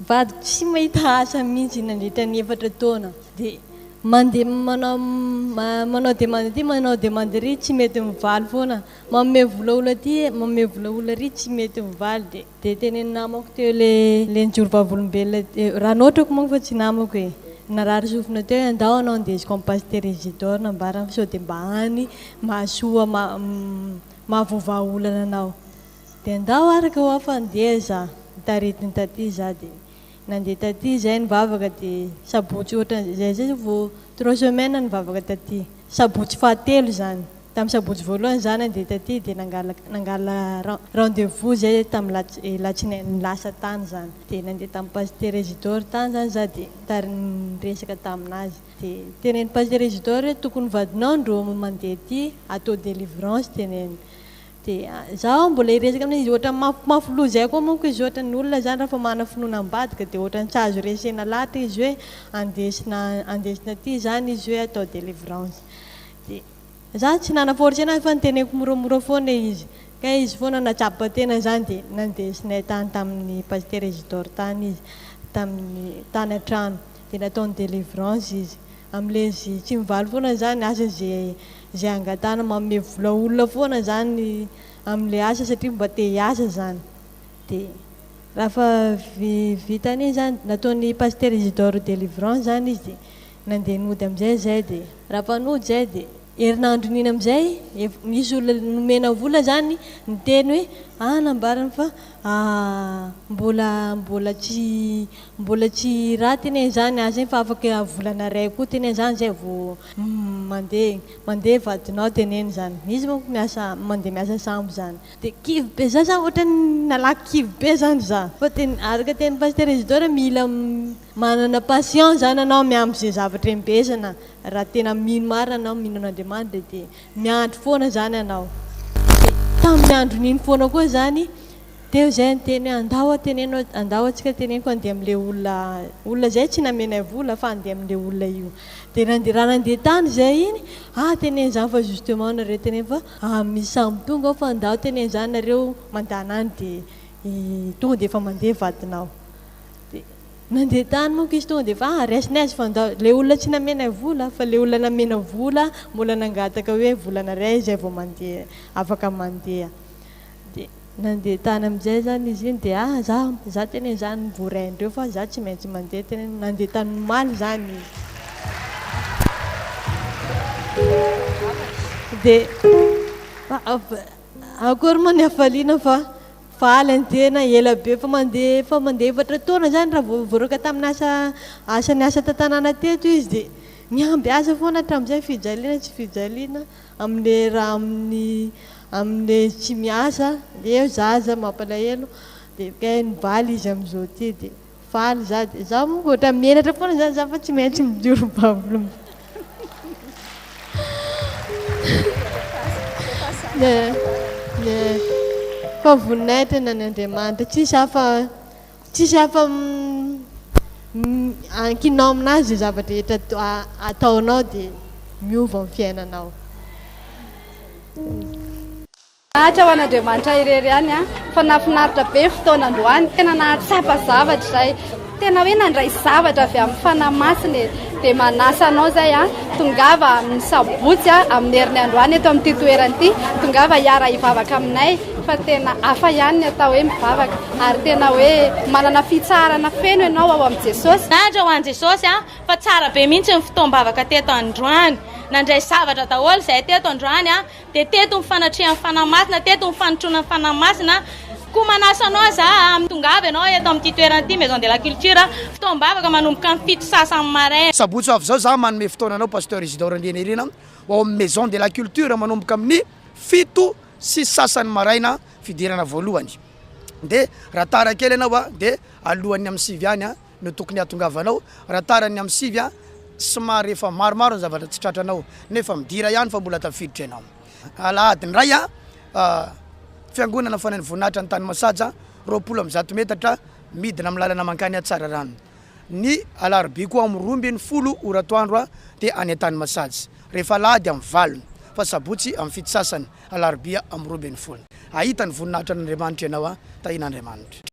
Vadiko tsy mahita asa mihitsy nandritra ny efatra taona dia mandeha manao manao demande aty manao demande ery tsy mety mivaly foana, manome vola olona aty manome vola olona ery tsy mety mivaly dia dia tenenin'ny namako teo le le nijoro vavolombelona teo raha notrako manko fa tsy namako e, narary sofina teo hoe andao anao andesiko amin'ny pasitera Isidore nambarany fa sao dia mba any mahasoa mahavoavaha olana anao. Dia andao araka hoa fa ndeha za, nitaritiny taty za dia nandeha taty zay nivavaka dia sabotsy ohatran'izay zay vao trois semaines nivavaka taty, sabotsy fahatelo zany, tamin'ny sabotsy voalohany za nandeha taty dia nangala nangala rendez vous zay tamin'ny latsinainy lasa tany zany, dia nandeha tamin'ny pasitera Isidore tany zany za dia nitari- niresaka taminazy dia tenenin'i pasitera Isidore hoe tokony vadinao ndro mandeha aty atao délivrance teneniny. Dia izaho mbola hiresaka amin'izy, izy ohatran'ny mafimafy loha izay koa manko izy, ohatran'ny olona izany raha fa manana finoana ambadika dia ohatran'ny tsy azo resena lahatra izy hoe andesina andesina aty izany izy hoe atao délivrance. Dia izaho tsy nana-forcer anazy fa noteneniko moramora foana izy, ka izy foana nahatsapa tena izany dia nandesinay tany tamin'ny pasitera Isidore tany izy, tamin'ny tany an-trano, dia nataony délivrance izy. Amin'ilay izy tsy mivaly foana izany asa izay izay angatahana manome vola olona foana izany amin'ilay asa satria mba te hiasa izany. Dia raha fa vita an'iny izany, nataon'i Pasitera Isidore délivrance izany izy dia nandeha nody amin'izay izahay dia raha fa nody izahay dia herinandron'iny amin'izay efa nisy olona nomena vola izany niteny hoe ah nambarany fa mbola mbola tsy Mbola tsy raty anie izany asa iny fa afaka volana iray koa teneno izany zay vao mandeha mandeha vadinao teneno izany. Izy manko miasa mandeha miasa sambo izany. Dia kivy be za zany ohatran'ny nalaky kivy be zany za. Fa tena araka tenin'i Pasitera Isidore mila manana patience zany anao miampy izay zavatra embesana raha tena mino marina anao mino an'Andriamanitra dia miandry foana zany anao. Dia tamin'ny andron'iny foana koa zany Teo izay niteny hoe andao aho teneno andao antsika teneniko andeha amin'ilay olona olona izay tsy namenay vola fa andeha amin'ilay olona io. Dia nandeha raha nandeha tany izay iny, ah teneno izany fa justement nareo teneno fa ah misy sambo tonga ao fa andao teneno izany nareo mandana any dia tonga dia efa mandeha vadinao. Dia nandeha tany manko izy tonga dia efa ah raisinay azy fa andao, ilay olona tsy namenay vola fa ilay olona namena vola mbola nangataka hoe volanareo izay vao mandeha afaka mandeha. Dia nandeha tany amin'izay izany izy iny dia ah za za tena izany voarain-dreo fa za tsy maintsy mandeha tena nandeha tany omaly izany izy. Dia akory moa ny hafaliana fa faly ny tena ela be efa mandeha efa mandeha efatra taona izany raha vao voaroaka tamin'ny asa asa niasa tan-tanàna teto izy dia niamby asa foana hatramin'izay fijaliana tsy fijaliana. Amin'le raha amin'ny amin'le tsy miasa eo zaza mampalahelo dia kay nivaly izy amin'izao ty dia faly za dia za moa ohatran'ny menatra foana zany za fa tsy maintsy mijoro vavolombelona fa voninahitra ny an'Andriamanitra tsisy hafa tsisy hafa ankinao aminazy izay zava-drehetra ataonao dia miova ny fiainanao. Voninahitra ho an'Andriamanitra irery ihany an! Fa nahafinaritra be ny fotoana androany, tena nahatsapa zavatra izay, tena hoe nandray zavatra avy amin'ny Fanahy Masina e! Dia manasa anao izay an, tongava amin'ny sabotsy an, amin'ny heriny androany eto amin'ity toerana ity, tongava hiara-hivavaka aminay fa tena hafa ihany ny atao hoe mivavaka ary tena hoe manana fitsaharana feno ianao ao amin'i Jesosy. Voninahitra ho an'i Jesosy an! Fa tsara be mihitsy ny fotoam-bavaka teto androany. Nandray zavatra daholo izahay teto androany an! Dia teto ny fanatrehan'ny Fanahy Masina, teto ny fanotroana ny Fanahy Masina. Koa manasa anao za, tongava ianao eto amin'ity toerana ity, Maison de la Culture, fotoam-bavaka manomboka amin'ny 7 sasany maraina. Sabotsy ho avy izao za manome fotoana anao Pasteur Isidore Andrianirina ho ao amin'ny Maison de la Culture manomboka amin'ny 7 sy sasany maraina fidirana voalohany. Dia raha tara kely ianao a dia alohan'ny amin'ny 9 any no tokony hahatongavanao, raha tara ny amin'ny 9 a somary efa maromaro ny zavatra tsy tratranao nefa midira ihany fa mbola tafiditra ianao. Alahady indray a fiangonana Fanahin'ny Voninahitra Antanimasaja 120 metatra midina amin'ny lalana mankany Tsararano. Ny alarobia koa amin'ny 12 ora atoandro dia any Antanimasaja. Rehefa alahady amin'ny 8 fa sabotsy amin'ny 7 sasany, alarobia amin'ny 12. Hahita ny voninahitran'Andriamanitra ianao a, tahian'Andriamanitra.